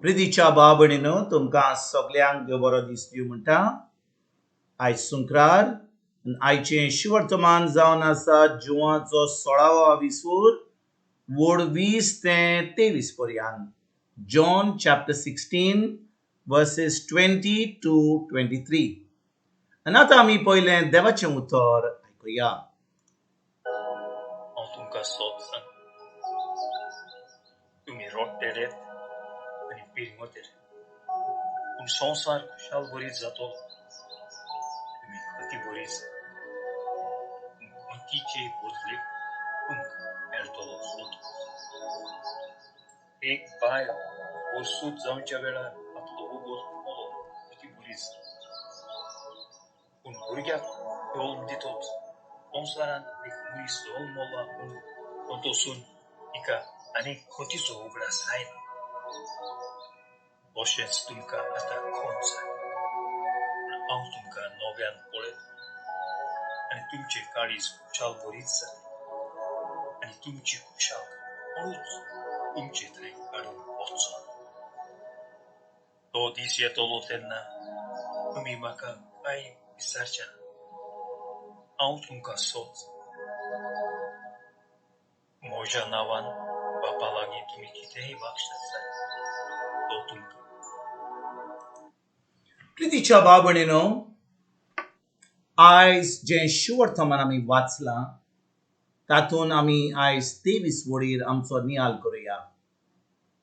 प्रितीच्या भाव भयणीनो, तुमकां सगल्यांक देव बरो दीस दिवं म्हणटा. आयज सुंक्रार आनी आयचें शिवर्तमान जावन आसा जुवाचो सोळावो विसूर वड 20 ते 23 पर्यंत. John chapter 16 verses 20 to 23. आनी आतां आमी पयलें देवाचें उतर आयकुया. हांव तुमकां सोद सांगता, तुमी रोडटेलेत आनी पिरंगतले, पूण संवसार खुशाल बरीत जातलो. तुमी खती बरीत जातले, पूण खंतीचे बदलेक तुमकां मेळटलो सोद. एक बायल वर्सूद जावच्या वेळार आपलो वोगोत पळोवन खती बरीत जाता, पूण भुरग्याक जल्म दितच संवसारांत एक मनीस जल्मला म्हणून तसून तिका आनीक खतीचो उगडास जायना. तशेंच तुमकां आतां खंत जाय, पूण हांव तुमकां नव्यान पळयतलो आनी तुमचें काळीज खुशाल बरीच जातलें आनी तुमची खुशाल कोणूच तुमचे थंय काडून वचचो ना. तो दीस येतलो तेन्ना तुमी म्हाका कांय विचारचे ना. हांव तुमकां सोद, म्हज्या नांवान बापा लागीं तुमी कितेंय मागशात जाल्यार तो तुमकां. प्रितीच्या भाव भयणीनो, आयज जें शिवर्तमान आमी वाचलां तातूंत आमी आयज 23 वडीर आमचो नियाल करुया.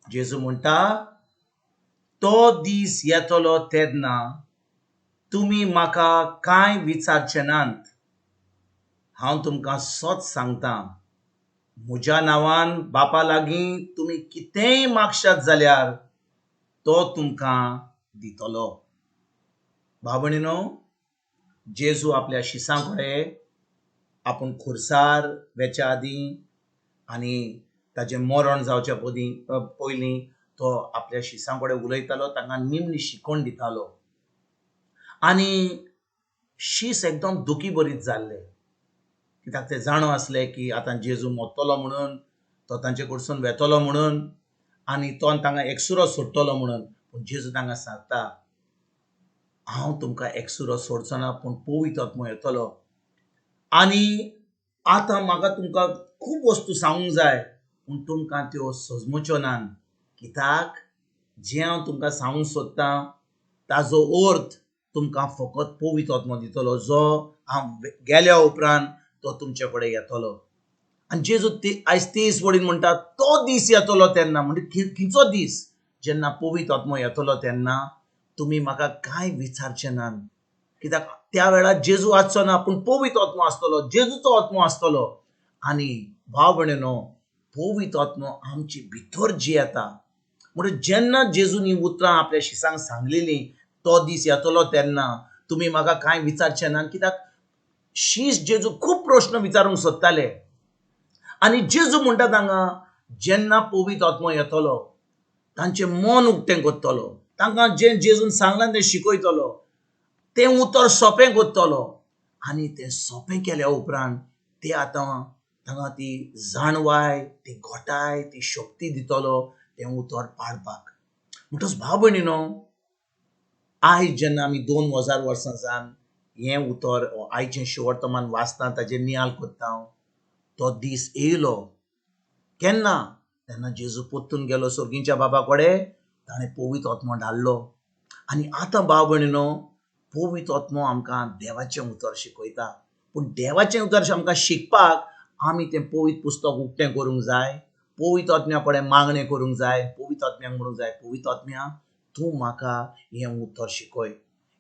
जेजू म्हणटा, तो दीस येतलो तेन्ना तुमी म्हाका कांय विचारचे नात. हांव तुमकां सत सांगता, म्हज्या नांवान बापा लागीं तुमी कितेंय मागशात जाल्यार तो तुमकां दितलो. भाव भयणीनो, जेजू आपल्या शिसां कडेन आपूण खुर्सार वेच्या आदीं आनी ताचें मरण जावच्या पयलीं तो आपल्या शिसां कडेन उलयतालो, तांकां निमणी शिकवण दितालो. आनी शीस एकदम दुखी बरीत जाल्ले, कित्याक ते जाणो आसले की आतां जेजू मरतलो म्हणून, तो तांचे कडसून वेतलो म्हणून आनी तो तांकां एकसुरो सोडटलो म्हणून. पूण जेजू तांकां सांगता, हांव तुमकां एकसुरो सोडचो ना, पूण पवित्र आत्मो येतलो. आनी आतां म्हाका तुमकां खूब वस्तू सांगूंक जाय, पूण तुमकां त्यो सजमच्यो ना. कित्याक जें हांव तुमकां सांगूंक सोदतां ताजो अर्थ तुमकां फकत पवित्र आत्मो दितलो, जो हांव गेल्या उपरांत तो तुमचे कडेन येतलो. आनी जेजू आयज 23 वडीन म्हणटा, तो दीस येतलो तेन्ना, म्हणजे खंयचो दीस? जेन्ना पवित्र आत्मो येतलो तेन्ना तुमी म्हाका कांय विचारचे ना. कित्याक त्या वेळार जेजू आसचो ना, पूण पवित्र आत्मो आसतलो, जेजूचो आत्मो आसतलो. आनी भाव भयणीनो, पवित्र आत्मो आमचे भितर जी येता, म्हणून जेन्ना जेजून ही उतरां आपल्या शिसांक सांगलेलीं, तो दीस येतलो तेन्ना तुमी म्हाका कांय विचारचे ना. कित्याक शीस जेजू खूब प्रश्न विचारूंक सोदताले. आनी जेजू म्हणटा तांकां, जेन्ना पवित्र आत्मो येतलो तांचें मन उक्तें करतलो, तांकां जें जेजून सांगलां तें शिकयतलो, तें उतर सोंपें करतलो. आनी तें सोंपें केल्या उपरांत ते आतां तांकां ती जाणवाय, ती घटाय, ती शक्ती दितलो तें उतर पाळपाक. म्हणटच भाव भयणीनो, आयज जेन्ना आमी 2000 वर्सां जावन हें उतर आयचें शिवर्तमान वाचता, ताजेर नियाल करता, तो दीस येयलो केन्ना? तेन्ना जेजू परतून गेलो सर्गीच्या बाबा कडेन, ताणें पवित्र आत्मो धाडलो. आनी आतां भाव भयणीनो, पवित्र आत्मो आमकां देवाचें उतर शिकयता. पूण देवाचें उतर आमकां शिकपाक आमी तें पवित्र पुस्तक उक्तें करूंक जाय, पवित्र आत्म्या कडेन मागणें करूंक जाय, पवित्र आत्म्याक म्हणूंक जाय, पवित्र आत्म्या तूं म्हाका हें उतर शिकय,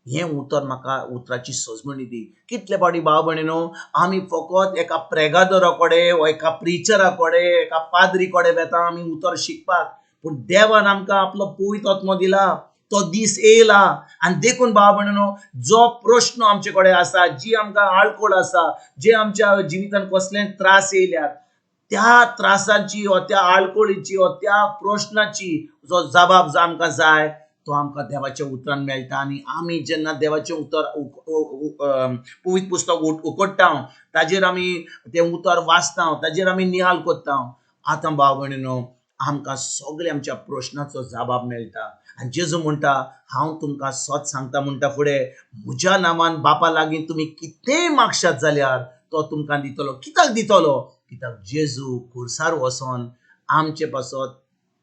हें उतर म्हाका उतराची सजमणी दी. कितले फावटी भाव भयणीनो आमी फकत एका प्रेगादोरा कडेन वा एका प्रिचरा कडेन, एका पाद्री कडेन वेता आमी उतर शिकपाक, पूण देवान आमकां आपलो पवित्र आत्मो दिला, तो दीस येयला. आनी देखून भाव भयणीनो, जो प्रश्न आमचे कडेन आसा, जी आमकां आडखळ आसा, जे आमच्या जिवितान कसले त्रास येयल्यात, त्या त्रासांची वा त्या आडखळीची वा त्या प्रश्नाची जो जबाब जो आमकां जाय तो आमकां देवाच्या उतरान मेळटा. आनी आमी जेन्ना देवाचें उतर पवित्र पुस्तक उकडटा, ताजेर आमी तें उतर वाचता, ताजेर आमी नियाळ करता. आतां भाव भयणीनो, आमकां सगळे आमच्या प्रश्नाचो जबाब मेळटा. आनी जेजू म्हणटा, हांव तुमकां सत सांगता म्हणटा फुडें, म्हज्या नांवान बापा लागीं तुमी कितेंय मागशात जाल्यार तो तुमकां दितलो. कित्याक दितलो? कित्याक जेजू खुर्सार वचोन आमचे पासत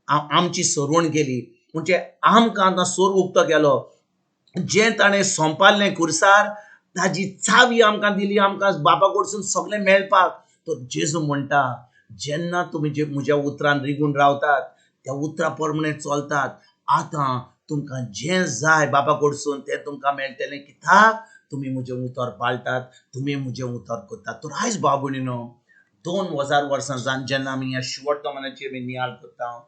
आमची सरवण केली. म्हणजे आमकां आतां सोर उक्तो केलो. जें ताणें सोंपारलें खुर्सार ताजी चावी आमकां दिली, आमकां बापा कडसून सगळें मेळपाक. तर जेजू म्हणटा, जेन्ना तुमी जे म्हज्या उतरान रिगून रावतात, त्या उतरा प्रमाणे चलतात, आतां तुमकां जें जाय बापा कडसून तें तुमकां मेळटलें. कित्याक तुमी म्हजें उतर पाळटात, तुमी म्हजें उतर करतात. तर आयज भाव भयणीनो, 2000 वर्सां जावन जेन्ना आमी ह्या शिवटमानाची आमी नियाळ करता,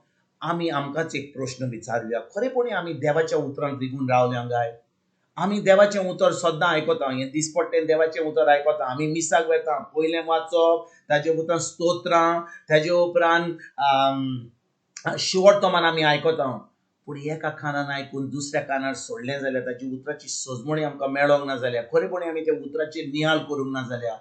आमी आमकांच एक प्रश्न विचारुया, खरेपणी आमी देवाच्या उतरान रिगून रावल्या काय? आमी देवाचें उतर सद्दां आयकता, हें दिसपट्टें देवाचें उतर आयकता. आमी मिसाक वता, पयलें वाचप, ताजे उपरांत स्तोत्रां, ताजे उपरांत शिवटतमान आमी आयकता. पूण एका कानान आयकून दुसऱ्या कानार सोडलें जाल्यार, ताजी उतराची सजमणी आमकां मेळोंक ना जाल्यार, खरेपणी आमी त्या उतराचेर नियाळ करूंक ना जाल्यार,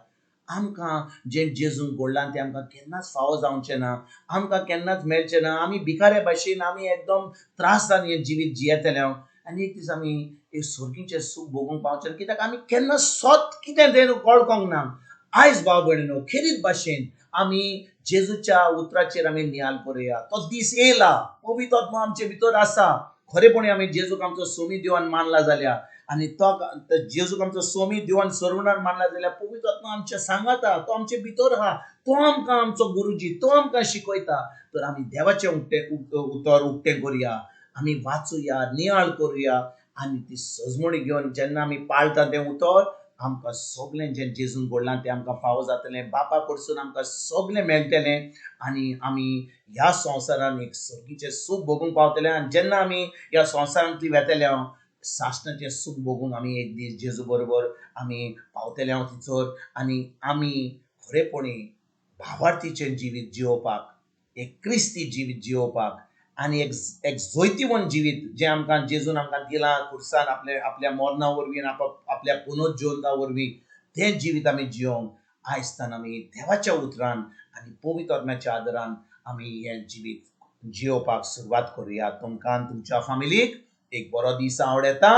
आमकां जें जेजून घडलां तें आमकां केन्नाच फावो जावचें ना, आमकां केन्नाच मेळचें ना. आमी भिकाऱ्या भाशेन आमी एकदम त्रासान हें जिवीत जियेतले आनी एक दीस आमी एक सर्गीचें सूख भोगूंक पावचें ना, कित्याक आमी केन्ना सत कितें तें कळकोंक ना. आयज भाव भयणीनो, खेरीत भाशेन आमी जेजूच्या उतराचेर आमी नियाळ करुया. तो दीस येयला, पवित्र आत्मो आमचे भितर आसा. खरेपणी आमी जेजूक आमचो सोमी देवान मानला जाल्यार आनी तो जेजूक आमचो सोमी देवान सर्वणार मानला जाल्यार पवित्र आत्मो आमच्या सांगाता, तो आमचे भितर आहा, तो आमकां आमचो गुरुजी, तो आमकां शिकयता. तर आमी देवाचें उक्तें उतर उक्तें करुया, आमी वाचुया, नियाळ करुया आनी ती सजमणी घेवन जेन्ना आमी पाळटा तें उतर, आमकां सगळें जें जेजून घडलां तें आमकां फावो जातलें. बापा कडसून आमकां सगळें मेळटलें आनी आमी ह्या संवसारान एक सर्गीचें सूख भोगूंक पावतले. आनी जेन्ना आमी ह्या संवसारांतली वेतले, सासणाचें सूख भोगूंक आमी एक दीस जेजू बरोबर आमी पावतले हांव थंयसर. आनी आमी खरेपणी भावार्थीचें जिवीत जियोवपाक, एक क्रिस्ती जिवीत जियोवपाक आनी एक एक जैतिवंत जिवीत जें आमकां जेजून आमकां दिलां खुर्सान आपले आपल्या मरणा वरवीं, आपल्या पुनर्जिवंता वरवीं, तें जिवीत आमी जियोवंक आयजतान आमी देवाच्या उतरान आनी पवित्र आत्म्याच्या आदारान आमी हें जिवीत जियोवपाक सुरवात करुया. तुमकां तुमच्या फामिलीक एक बरो दीस आवडटा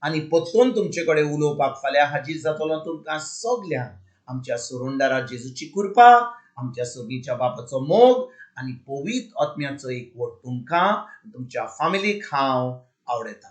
आनी परतून तुमचे कडेन उलोवपाक फाल्यां हाजीर जातलो. तुमकां सगल्यांक आमच्या सुरुंडारा जेजूची कृपा, आमच्या सर्गीच्या बापाचो मोग आनी पवित्र आत्म्याचो एकवट तुमकां तुमच्या फामिलीक हांव आवडटा.